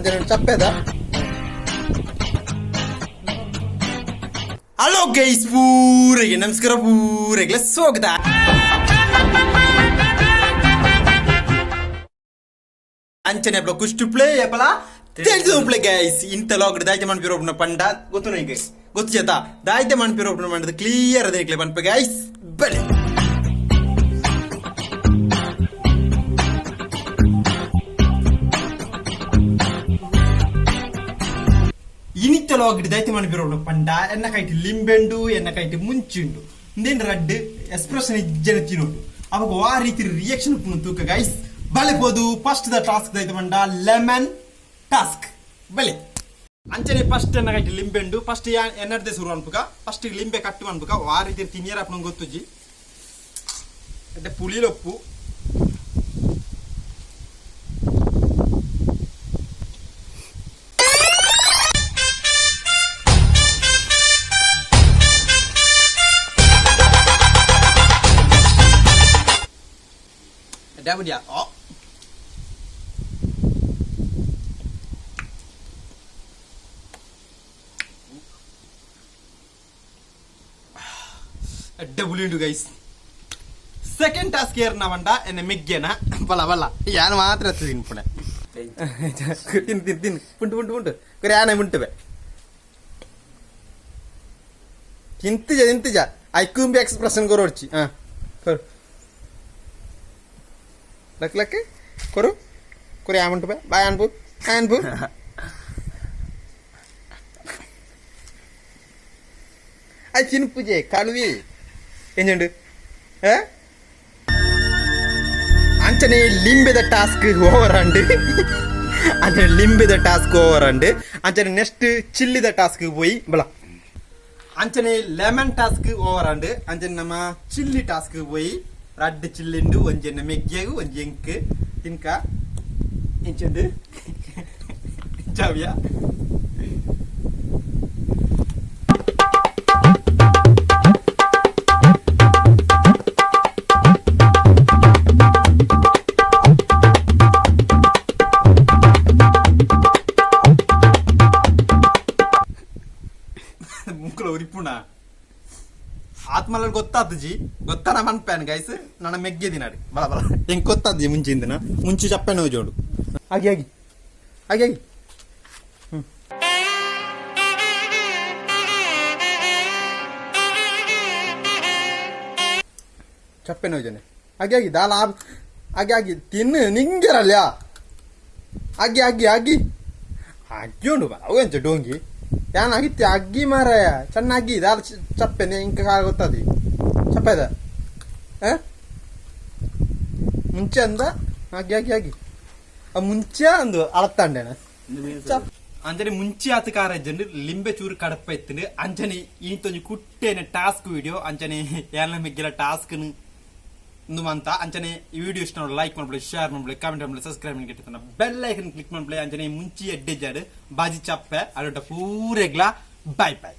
ಅಂಚನೆ ಚಪ್ಪೆದ. Hello guys, ಪೂರೆಗೆ ನಮಸ್ಕಾರ, ಪೂರೆಗೆ ಸ್ವಾಗತ. ಅಂಚನೆ ಅಪ್ಲ ಕುಷ್ಟು ಪ್ಲೇ ಅಪಲ ತಿಳಿದು ಪ್ಲೇ ಗೈಸ್. ಇಂತ ಲಾಗ್ ದಾಯ್ತೆ ಮನ್ಪಿರೋಬ್ನ ಪಂಡ ಗೊತ್ತು ನನಗೆ ಗೊತ್ತು చేత ದಾಯ್ತೆ ಮನ್ಪಿರೋಬ್ನ ಮಂಡದ ಕ್ಲಿಯರ್ ಅದೇ ಪನ್ಪ ಗೈಸ್. ಬಲೆ ಇನಿತ್ತ ಲಾಗ್ ದಾಯ್ತೆ ಮನ್ಪಿರೋಬ್ನ ಪಂಡ ಎನ್ನ ಕೈಟ್ ಲಿಂಬೆಂಡು, ಎನ್ನ ಕೈಟ್ ಮುಂಚಿಂಡು, ಇಂದೇನ್ ರಡ್ಡ್ ಎಕ್ಸ್ಪ್ರೆಷನ್ ಇಜ್ಜನ ತಿನ್ನೋಡು, ಅವಾಗ ವಾ ರೀತಿ ರಿಯಾಕ್ಷನ್ ತೂಕ ಗೈಸ್. ಬಲೆ ಪೋದು ಫಸ್ಟ್ the task ದಾಯ್ತೆ ಮಂಡ ಲೆಮನ್ ಟಾಸ್ಕ್. ಬಲೆ ಅಂಚನೆ ಫಸ್ಟ್ ಎನ್ನ ಕೈಟ್ ಲಿಂಬೆಂಡು. ಫಸ್ಟ್ ಎನ್ನರ್ದೆ ಶುರು ಅನ್ಪುಕ. ಫಸ್ಟ್ ಲಿಂಬೆ ಕಟ್ಟು ಅನ್ಪುಕ. ವಾ ರೀತಿ ತಿನಿಯರ್ ಅಪ್ಪ ಗೊತ್ತುಜಿ. అంటే పులిలొప్పు ಡಾಬುಡಿಯಾ. ಡಬ್ಲ್ಯೂ guys. Second task ಏರ್ನ ಬಂಡ ಎನ್ನ ಮೆಗ್ಗೆನ. ಬಲ ಬಲ ಯಾನ್ ಮಾತ್ರ ತಿನ್ಪುಣೆ. ತಿನ್ ತಿನ್ ತಿನ್. ಪುಂಟು ಪುಂಟು ಪುಂಟು ಕುರಿ ಆನೆ ಮುಂಟುವೆ. ತಿಂತಿಜ ತಿಂತಿಜ. ಐಕುಂಬಿ ಎಕ್ಸ್ಪ್ರೆಷನ್ ಕೊರೋಡ್ಚಿ. ಹಾ ಕೊರು, ಲಕ್ ಲಕ್ ಕೊರು ಕೊರಿ. ಆ ಮುಂಟುವೆ ಬಾಯ್ ಅನ್ಪು ಅನ್ಪು. I ತಿನ್ಪುಜೆ ಕಳುವಿ ಎಂಜುಂಡು? ಅಂಚನೆ ಲಿಂಬೆದ ಟಾಸ್ಕ್ ಓವರ್ ಅಂಡ್. ಅಂಚನೆ ಲಿಂಬೆದ ಟಾಸ್ಕ್ ಓವರ್ ಅಂಡ್. ಅಂಚನೆ ನೆಕ್ಸ್ಟ್ ಚಿಲ್ಲಿದ ಟಾಸ್ಕ್ ಪೋಯಿ ಬಲ. ಅಂಚನೆ ಲೆಮನ್ ಟಾಸ್ಕ್ ಓವರ್ ಅಂಡ್. ಅಂಚನೆ ನಮ್ಮ ಚಿಲ್ಲಿ ಟಾಸ್ಕ್ ಪೋಯಿ. ರಡ್ಡ್ ಚಿಲ್ಲಿಂಡು, ಒಂಜಿ ಎನ್ನ ಮೆಗ್ಗೆಗು, ಒಂಜಿ ಎಂಕ್. ತಿನ್ಕ ಇಂಚುಂಡು ಜಾವಿಯಾ. ಮುಕ್ಕಲ ಉರಿಪುಣ ಆತ್ಮಲ ಗೊತ್ತಾತಜಿ. ಗೊತ್ತಾನ ಮನ್ಪ್ಯಾನ್ ಗೈಸ್. ನನ್ನ ಮೆಗ್ಗೆ ದಿನಾಡಿ ಬಲ ಬಲ. ಹೆಂಗ್ ಗೊತ್ತಾದ್ಜಿ ಮುಂಚಿಂದಿನ ಮುಂಚೆ ಚಪ್ಪೆನ ಜೋಡು. ಆಗಿ ಆಗಿ ಆಗಿ ಆಗಿ. ಚಪ್ಪೆ ನೋಜನೆ. ಆಗಿ ಆಗಿ ದಾಲ ಆಗಿ ಆಗಿ ತಿನ್ನು ನಿಂಗೆರಲ್ಯಾ. ಆಗಿ ಆಗಿ ಆಗಿ ಅಗ್ಗಿ ಉಂಡು ಬಾ. ಅವು ಎಂಚ ಡೋಂಗಿ ಯಾನ್ ಅಗಿತ್ತೆ ಅಗ್ಗಿ ಮಾರಾಯ. ಚೆನ್ನಾಗಿ ದಾಲ ಚಪ್ಪೆನೆ. ಇಂಕ ಗೊತ್ತದಿ ಚಪ್ಪೆದ ಮುಂಚೆ ಅಂದ. ಆಗಿ ಆಗಿ ಆಗಿ. ಆ ಮುಂಚೆ ಅಂದು ಅಳತ್ತಾಂಡೇನ. ಅಂಚನೆ ಮುಂಚೆ ಆತ ಕಾರಜ್ಜಂಡು ಲಿಂಬೆ ಚೂರು ಕಡಪ ಎತ್ತಂಡು. ಅಂಚನೆ ಈತೊಂಜಿ ಕುಟ್ಟೇನೆ ಟಾಸ್ಕ್ ವಿಡಿಯೋ. ಅಂಚನೆ ಏನ ಮೆಗ್ಗೆಲ ಟಾಸ್ಕ್ ಇಂದು ಮಂತ. ಅಂಚನೆ ಈ ವಿಡಿಯೋ ಇಷ್ಟ ಲೈಕ್ ಮಾಡ್ಬಿಡಿ, ಶೇರ್ ಮಾಡ್ಬಿಡಿ, ಕಾಮೆಂಟ್ ಮಾಡ್ಬಿಡಿ, ಸಬ್ಸ್ಕ್ರೈಬ್ ಮಾಡಿ, ಬೆಲ್ ಐಕನ್ ಕ್ಲಿಕ್ ಮಾಡ್ಬಿಡಿ. ಅಂಚನೆ ಮುಂಚಿ ಎಡ್ಡೆ ಜಾಡು ಬಾಜಿ ಚಪ್ಪೆ ಅಡೋಟ ಪೂರೆಗ್ಲಾ. Boy boy.